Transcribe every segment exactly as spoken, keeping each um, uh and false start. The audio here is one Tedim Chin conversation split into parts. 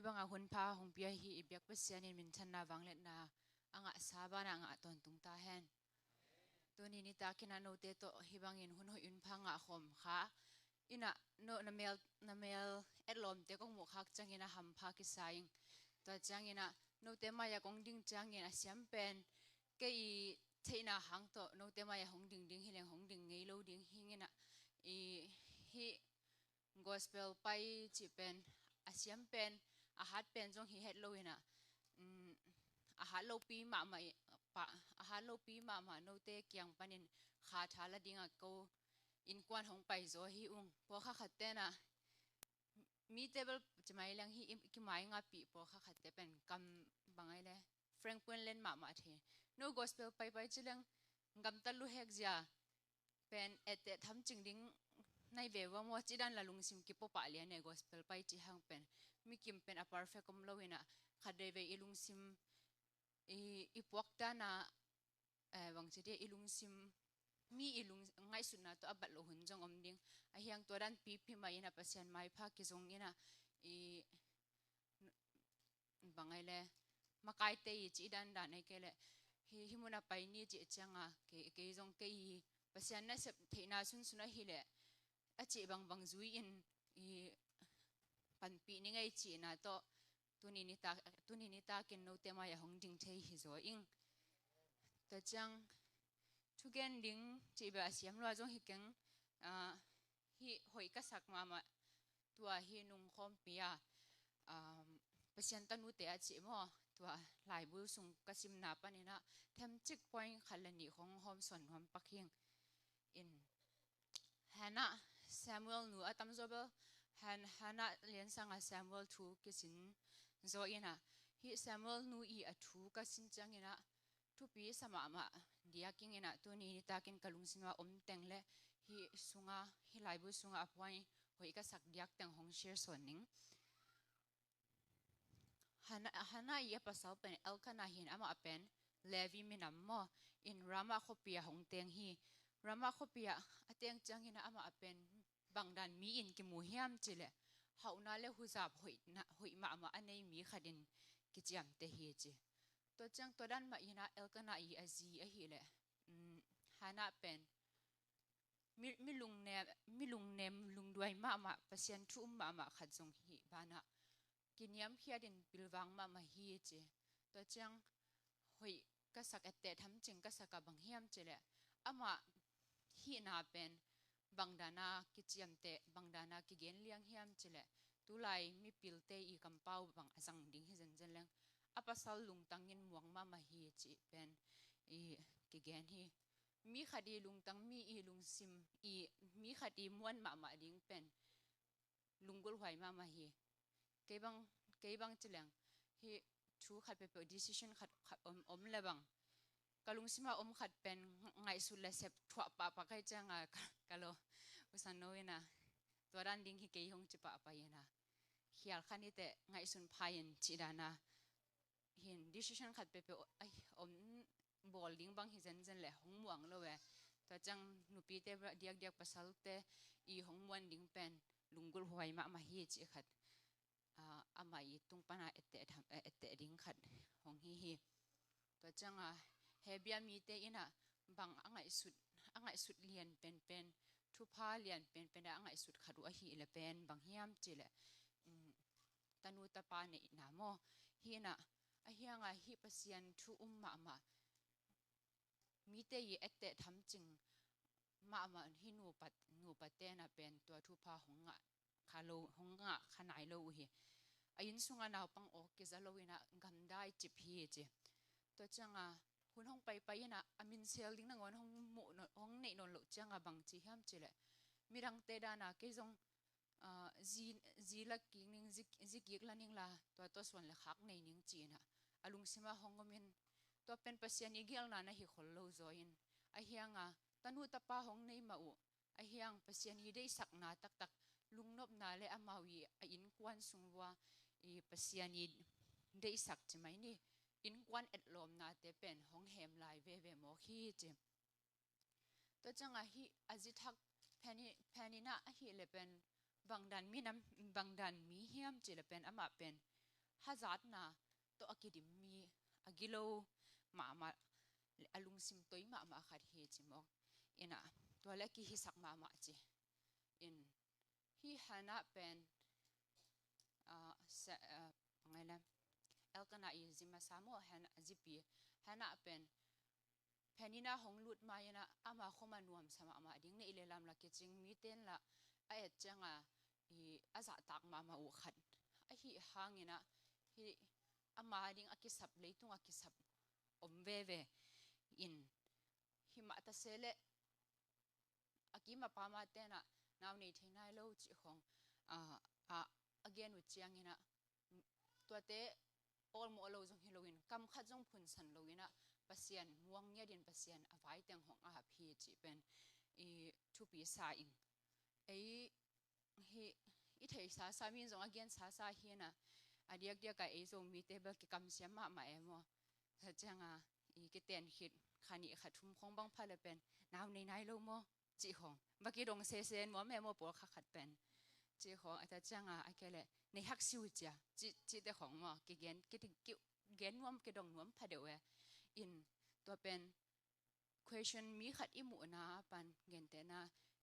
Banga hun pha hong pia hi i biak Pasian in minthanna vangliatna a ngahsa banah ngah tawntung ta hen. Tuni nitakin ah note tawh hih bangin hun hoih hun pha ngah khawm kha. Inah no na mel, na mel etlawmte kong muh khak ciangin a hampha kisa ing. Tua ciangin ah note mai-ah kong ding ciangin a siam pen kei i theihna hang tawh note mai-ah hong ding ding hi leng hong ding ngei lo ding hi ing inah i hih gospel pai cih pen a siam pen a hat pen zong hi het lo inah, um, a hat lopi mahmah i, pa, a hat lopi mahmah note kiang panin kha tha la dingah ko innkuan hong pai zaw hi ung. Pawlkha khat tenah mite bel cimai leng hi i kimai ngapih pawlkha khatte pen kam bang ai le frank puan len mahmah thei. No gospel paipai ci leng gamtat lu hek zia pen etteh thamcing ding nai ve ua maw ci dan la lungsim kipo pah lian e gospel pai ci hang pen. Mikim pen a perfect om lo inah khat vei vei i lungsim i, i puak dana, eh, bangci dia i lungsim mi i lung ngaihsutna tawh a bat loh hun zong om ding. A hiang tua dan pipi mah inah Pasian maipha kizong inah i bang ai le makaite i cih dandan ai kei le hi, hih mun a pai ni cih cianga kei, kei zong kei i Pasian nasep theihna sunsun ahi le a cih bangbang zui in i panpih ni ngei cihna tawh tuni nita, tuni nitakin note mai-ah hong ding thei hi zaw ing. Tua ciang thugen ding cih beh a siam lua zong hi keng, ah, hih hoih ka sak mahmah tua hih nung khawmpi a, um, Pasian tanute a cih maw, tua laibu sung ka simna paninah themcik point khat le nih khong hawm sawn nuam pak hing. In Hannah, Samuel nu a tamzaw bel Han, Hannah liansanga Samuel thu kisin zaw inah hih Samuel nu i a thu ka sin cianginah thupi sa mahmah diakinginah tuni nitakin ka lungsima om teng le hih sunga, hih laibu sunga a puai hoih ka sak diak teng hong share sawn ning. Hannah, Hannah i a pasal pen Elkanah hin amah pen Levi minam maw in Ramah khuapi ah hong teng hi. Ramah khuapi ah a teng ciangin amah pen bangdan mi in kimu hiam cileh hauhna le huzap hoihna, hoih mahmah a nei mi khatin kiciamteh hi ci. Tua ciang tua dan mah inah Elkanah i a zi ahileh, um, Hannah pen mi, mi lungnem, mi lungnem lungduai mahmah, Pasian thu um mahmah khat zong hi banah kiniamkhiatin pilvang mahmah hi ci. Tua ciang hoih ka sak etteh thamcing ka sakah bang hiam cileh amah hihna pen bangdana kiciamteh, bangdana kigenliang hiam cileh tulai mipilte i kampau bang a zang ding hi zenzen leng a pasal lungtangin muang mahmah hi cih pen i kigen hi. Mi khat i lungtang, mi i lungsim, i mi khat i muan mahmah ding pen lunggulhhuai mahmah hi. Kei bang, kei bang cileng hi thu khat peuhpeuh decision khat, khat om, om le bang ka lungsima om khat pen ngaihsut le sep thuah pahpah kai cianga ka, ka lo usan no ina tua dan ding hi kei hong ci pahpah ina khial khan iteh ngaihsun phai in cih dana hin decision khat peuhpeuh om bawl ding bang hi zenzen le hong muang lo e. Tua ciang nupite diakdiak pasalte i hong muan ding pen lunggulhhuai mahmah hi cih khat, ah, amah i tung pana etteh, etteh ding khat hong hi hi. Tua cianga Hebia mite inah bang a ngaihsut, a ngaihsut lian penpen, thupha lian penpen a ngaihsut khat uh ahileh pen bang hiam cileh, um, tanu tapa neihna maw? Hi inah a hianga hih Pasian thu um mahmah mite i etteh thamcing mahmah hi nupa, nupa tena pen tua thupha hong ngah kha lo, hong ngah kha nai lo uh hi. A inn sunga naupang awk kiza lo inah gamdai cip hi ci. Tua cianga hun hong paipai inah a minsel ding nangawn hong muh, hong neih nawn loh cianga bang ci hiam cileh midangte dana kei zong, ah, zi, zi la kik ning, zi, zi kik la ning la tua tua suan le khak nei ning ci inah a lungsima hong omin tua pen Pasian i gelna na hi khol lo zaw in a hianga tanu tapa hong nei mah uh a hiang Pasian i deihsakna taktak lungnopna le amau i a innkuan sung vua i Pasian i deihsak ci mai ni innkuan etlawmnate pen hong hem lai veve mawk hi ci. Tua cianga hih a zi thak phen inah ahileh pen bangdan mi nam, bangdan mi hiam cileh pen amah pen hazatna tawh a kidim mi, a gilo mahmah, a lungsim toi mahmah khat hi ci mawk. Inah, tua le a kihisak mahmah ci. In, hih Hannah pen, ah, sa, ah, ngai le, Elkanah i zi masa maw, Hannah, zipi, Hannah pen phenina hong lut ma inah ama khoma nuamsa mahmah ding, neih le lam la kicing, mite in la a et cianga i a zahtak mahmah uh khat ahi hanginah, hih ama ding a kisap, leitung a kisap om veve. In, himah ta se le a kim a pam a tenah nau nei thei nai lo cih khong, ah, ah, a gen uh cianginah, tuate awlmawh lo zong hi loin, kam khat zong phunsan loinah, Pasian muang ngiatin Pasian a vai teng hong ap hi cih pen i thupi sa ing. Ei hi, i theihsa sa, mi zong a gen sasa hinah, a diakdiak a ei Zomite bel kikamsiam mahmah e maw. Tua cianga i kiten khit kha nih kha thum khong bang pha le pen, nau nei nai lo maw cih khong, va kidong sese nuam e maw, pawl kha khat pen cih khong, a ta cianga a ke le, nei hak siu cia, ci, cite khong maw, kigen, ki, ki, gen nuam, kidong nuam pha deuh e. In, tua pen question mi khat i muhna a pan gentehna,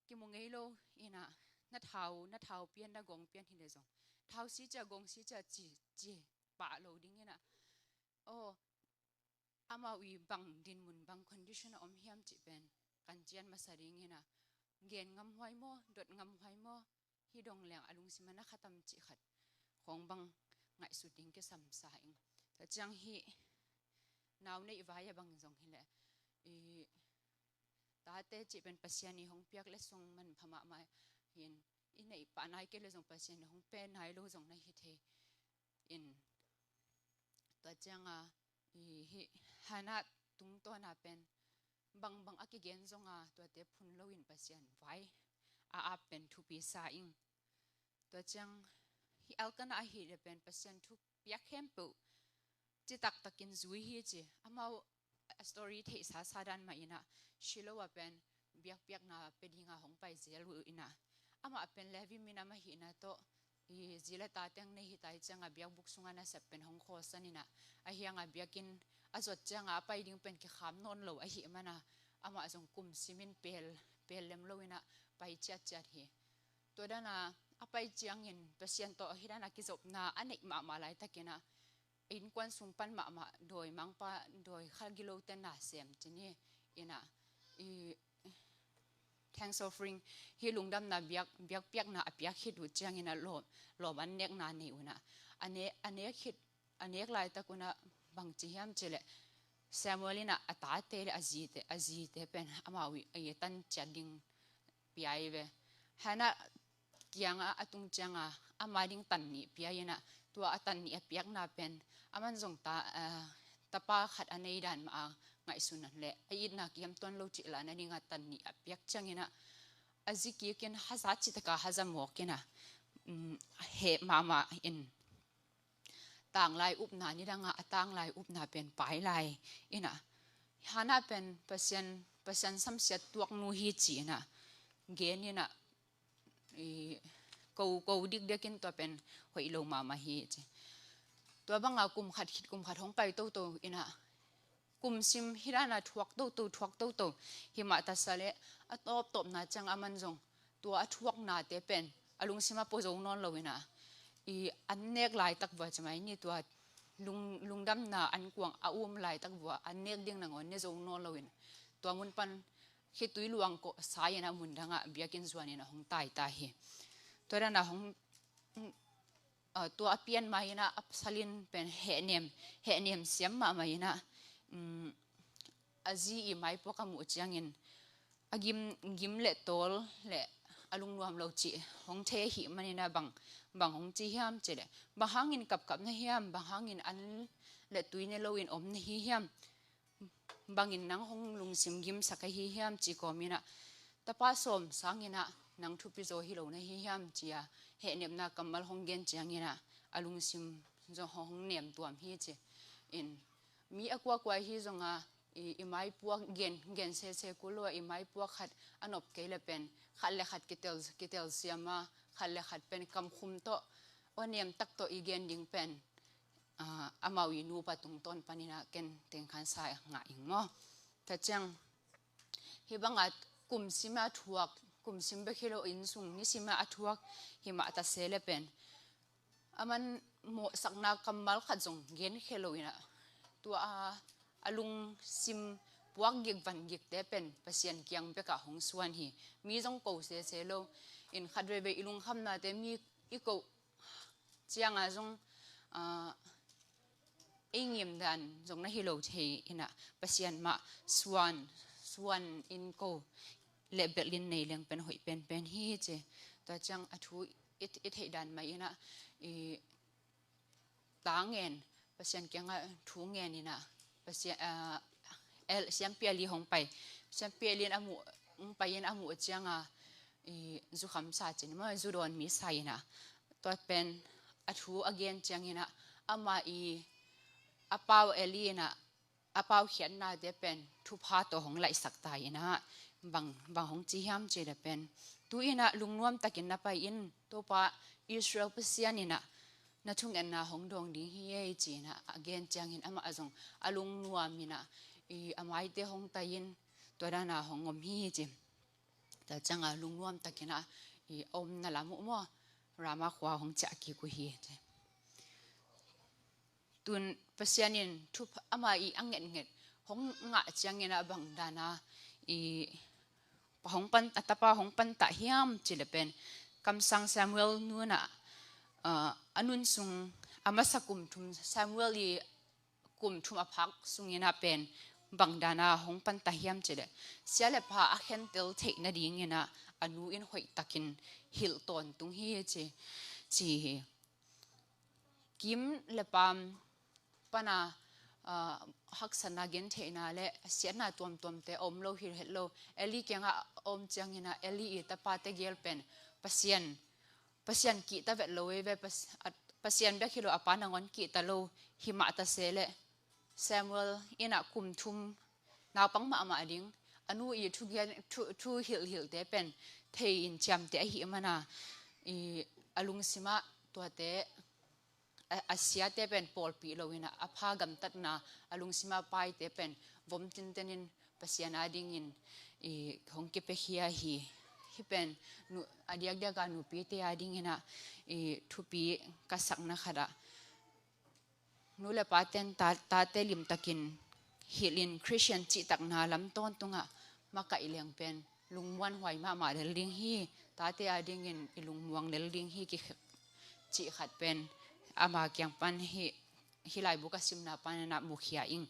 kimu ngei lo inah, na thau, na thau pian, na gong pian hi le zong, thau si cia, gong si cia ci, ci pah lo ding inah, aw, amau i bang dinmun, bang condition a om hiam cih pen kancian masa ding inah, gen ngam huai maw, dot ngam huai maw, hi dong leng a lungsim a na khatam cih khat khong bang ngaihsut ding kisam sa ing. Tua ciang hih nau neih vai a bang zong hi le, i tate cih pen Pasian i hong piak le sung manpha mahmah hin, i neih pah nai kei le zong Pasian i hong pe nai lo zong na hi thei. In, tua cianga i hih Hannah tungtawna pen bangbang a kigen zonga tuate phun loin Pasian vai a ap pen thupi sa ing. Tua ciang hih Elkanah ahih le pen Pasian thu piak khempeuh citaktakin zui hi ci. Amau a story theihsa sa dan mah inah, Shiloh a pen biakpiakna pe dinga hong pai zel uh inah, amah pen Levi minam ahihna tawh i zi le ta teng nei hi tai cianga biakbuk sunga nasep pen hong khawlsan inah, a hianga biakinn a zot cianga a pai ding pen kikham nawn lo ahih mana, amah zong kum simin pel, pel lem lo inah pai ciatciat hi. Tua dana a pai ciangin Pasian tawh hih dana kizopna a neih mahmah laitakinah, innkuan sung pan mahmah dawi mangpa, dawi kha gilo ten na sem cini inah, i thanks offering, hih lungdamna biak, biakpiakna a piak khit uh cianginah lawm, lawm an nekna nei unah, a ne, a nek khit, a nek laitak unah bang ci hiam cih leh, Samuel inah a tate le a zite, a zite pen amau i, i tan ciat ding pia hi ve. Hannah kiangah a tung cianga ama ding tan nih pia inah, tua a tan nih a piakna pen aman zong ta, ah, tapa khat a nei dan mah a ngaihsun le a itna kiam tuan lo cih la nadinga tan nih a piak cianginah, a zikikin haza citaka haza mawkinah, um, heh mahmah in, tanglai upna nidanga a tanglai upna pen pai lai inah, Hannah pen Pasian, Pasian samsiat tuaknu hi ci inah gen inah, i ko, ko dikdiakin tua pen hoih lo mahmah hi ci. Tua banga kum khat khit kum khat hong pai toto inah, kum sim hih dana thuak toto, thuak toto, himah tasa le a tawptawpna ciang aman zong tua a thuaknate pen a lungsim a pua zo nawn lo inah, i an nek laitak vua ci mai ni, tua lung, lungdamna an kuang a um laitak vua an nek ding nangawn ne zo nawn lo inah, tua mun pan khitui luang kawh sa inah mun dangah biakinn zuan inah hong taita hi. Tua dana hong, ah, tua a pian ma inah a pasalin pen hehnem, hehnem siam mahmah inah, um, a zi i maipuak a muh ciangin a gim, gim le tawl le a lungnuam lo cih hong thei ahih maninah bang, bang hong ci hiam cih leh, bang hangin kapkap na hiam, bang hangin an le tui ne loin om na hi hiam, bangin nang hong lungsim gimsak ahi hiam cih kawm inah, tapa sawm sanginah nang thupi zaw hi lo na hi hiam ci-a hehnepna kammal hong gen cianginah a lungsim zong hong nem tuam hi ci. In, mi a kuakua hi zonga i, i maipuak gen, gen sese kul lo a, i maipuak khat a nop kei le pen khat le khat kitel, kitel siama, khat le khat pen kamkhum tawh, aw nem tak tawh i gen ding pen ah, amau i nupa tungtawn panin ah ken tengkhansa ngah ing maw. Tua ciang hih bangah kum sima thuak, kum sim bek hi lo, inn sung ni sima a thuak hi mah ta se le pen, aman mawhsakna kammal khat zong genkhia lo in ah, tua a, a lungsim puak gik van gikte pen Pasian kiang bekah hong suan hi. Mi zong ko sese lo in, khat veivei i lungkhamnate mi i koh ciangah zong, ah, ei ngim dan zong na hi lo thei in ah, Pasian mah suan, suan in ko le belh in nei leng pen hoih penpen hi ci. Tua ciang a thu i, i theih dan mah in ah, i ta ngen, Pasian kiangah thu ngen in ah, Pasian, ah, El, Siampi Eli hong pai. Siampi Eli in a muh, hong pai in a muh ciangah, i, zukham sa cin maw, zu dawn mi sa in ah, tua pen a thu a gen ciangin ah, amah i, a pau Eli in ah, a paukhiatnate pen thupha tawh hong laihsak ta in ah, bang, bang hong ci hiam cih le pen, tu in ah lungnuam takin na pai in, Topa Israel Pasian in ah na thungetna hong dawng ding hi ei ci in ah a gen ciangin, amah zong a lungnuam in ah, i, a maite hong tai in, tua dan a hong om hi ci. Tua ciangah lungnuam takin ah, i, a omna lam uh maw, Rama khua hong ciah kik uh hi ci. Tun Pasian in thupha, amah i a ngetnget hong ngah ciangin ah bang dan a, i, hong pan, a tapa hong pantah hiam cih le pen, kamsang Samuel nu in ah, ah, a nun sung, a masa kum thum, Samuel i kum thum a phak sungin ah pen bang dan a hong pantah hiam cih le, sia le pha a khentel theih nadingin ah a nu in hoih takin hilh tawntung hi ci, ci hi. Kim le paam pana, ah, haksatna gentheihna le siatna tuamtuamte a om lo hi het lo. Eli kiangah a om ciangin ah Eli i tapate gel pen Pasian, Pasian kihta vet lo ei ve, Pas-, a, Pasian bek hi lo, a pa nangawn kihta lo hi mah ta se le, Samuel in ah kum thum naupang mahmah ding, a nu i thugen, thu, thu hilhhilhte pen thei in ciamteh ahih man a, i, a lungsimah tuate, a, a siate pen pawlpih lo in ah, a pha gamtatna a lungsimah paite pen vom tinten in Pasian adingin, i, hong kipiakhia hi. Hih pen nu, a diakdiak a nupite adingin ah, i, thupi ka sakna khat ah, nu le paten ta, tate limtakin hilhin Khristian cihtakna lam tawntungah makaih leng pen lungmuanhuai mahmah lel ding hi. Tate adingin i lungmuang lel ding hi, ki, cih khat pen ama kiang pan hih, hih laibu ka simna panin ah mukhia ing.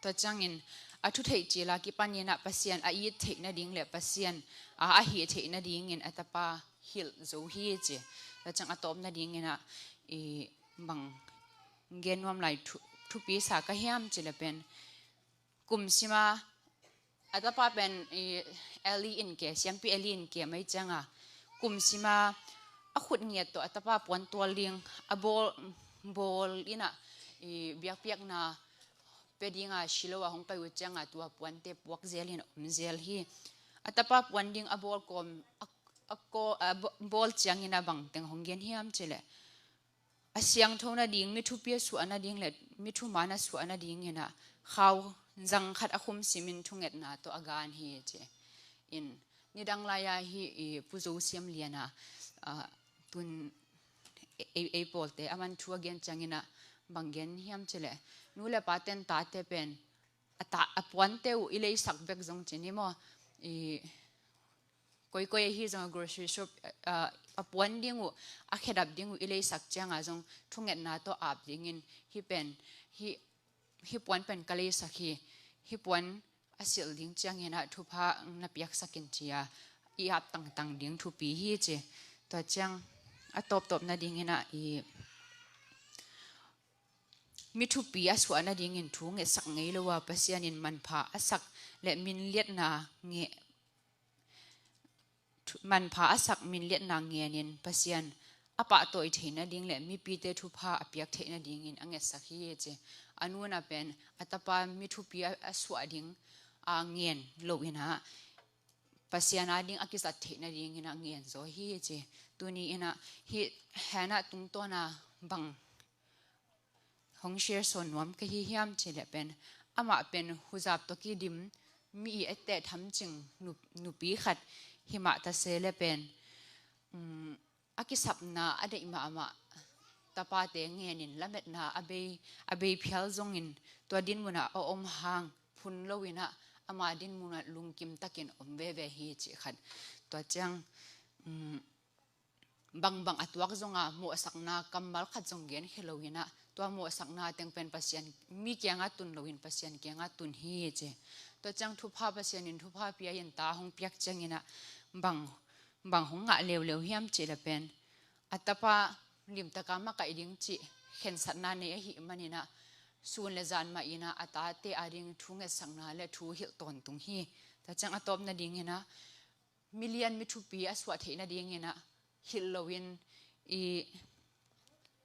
Tua ciangin a thu theih cil a kipanin ah Pasian a it theih nading le Pasian a, a hih theih nadingin a tapa hilh zo hi ci. Tua ciang a tawp nadingin ah, i, bang gen nuam lai thu, thupi sa ka hiam cih le pen, kum sima a tapa pen, i, Eli in ke, Siampi Eli in ke mai cianga, kum sima a khut ngiat tawh a tapa puan tual ding a bawl, bawl in ah, i, biakpiakna pia dinga Shiloh ah hong pai uh cianga tua puante puak zel in om zel hi. A tapa puan ding a bawl kawm, a, a kaw, a ba-, bawl ciangin ah bang teng hong gen hiam cih le, a siangtho nading, mi thupi a suah nading le mi thuman a suah nadingin ah khau zang khat a khum simin thungetna tawh a gan hi ci. In, nidang lai-a hih, i, Pu Zo Siam Lian a, a, tun ei, ei pawlte aman thu a gen ciangin ah bang gen hiam cih le, nu le paten tate pen a ta, a puante uh i leisak bek zong ci ni maw, i, koikoi ahi zong a grocery shop, a, a puan ding uh, a khedap ding uh i leisak cianga zong thungetna tawh ap dingin, hih pen, hih, hih puan pen ka leisak hi, hih puan a silh ding ciangin ah thupha na piaksak in ci-a i ap tangtang ding thupi hi ci. Tua ciang a tawptawp nadingin ah, i, mi thupi a suah nadingin thu ngetsak ngei lo a, Pasian in manpha a sak le minliatna nge-, thu-, manpha a sak minliatna ngenin Pasian a pahtawi theih nading le mipite thupha a piak theih nadingin a ngetsak hi ci. A nu in ah pen a tapa mi thupi a, a suah ding a ngen lo in ah, Pasian ading a kizat theih nadingin ah ngen zaw hi ci. Tuni in ah hih Hannah tungtawn a bang hong share sawn nuam ka hi hiam cih leh pen, amah pen huzap tawh kidim mi i etteh thamcing nu-, nupi khat hi mah ta se leh pen, um, a kisapna a deih mahmah tapate ngenin lametna a bei, a bei phial zongin tua dinmun ah a om hang phun lo in ah ama dinmun ah lungkim takin om veve hi cih khat. Tua ciang, um, bangbang a tuak zong a mawhsakna kammal khat zong gen khia lo in ah, tua mawhsakna teng pen Pasian mi kiangah tun lo in Pasian kiangah tun hi ci. Tua ciang thupha, Pasian in thupha pia in ta hong piak ciangin ah bang, bang hong ngah leuleu hiam cih leh pen, a tapa limtak a makaih ding cih khensatna nei ahih manin ah sun le zan mah in ah a tate a ding thu ngetsakna le thu hilh tawntung hi. Tua ciang a tawpna dingin ah milian mi thupi a suah theih nadingin ah hilh lo in, i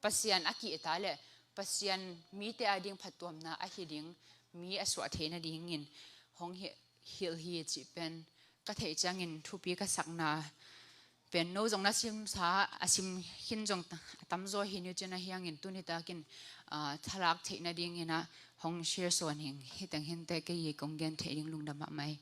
Pasian a kihta leh Pasian mite a ding phattuamna ahi ding mi a suah theih nadingin hong hi-, hilh hi cih pen ka theih ciangin thupi ka sakna pen, no zong na simsa, a sim khin zong a tamzaw hi ni cin, ahi hangin tuni takin, ah, thalak theih nadingin ah hong share sawn hing. Hih teng hinteh kei kong gen theih ding lungdam mahmah hi.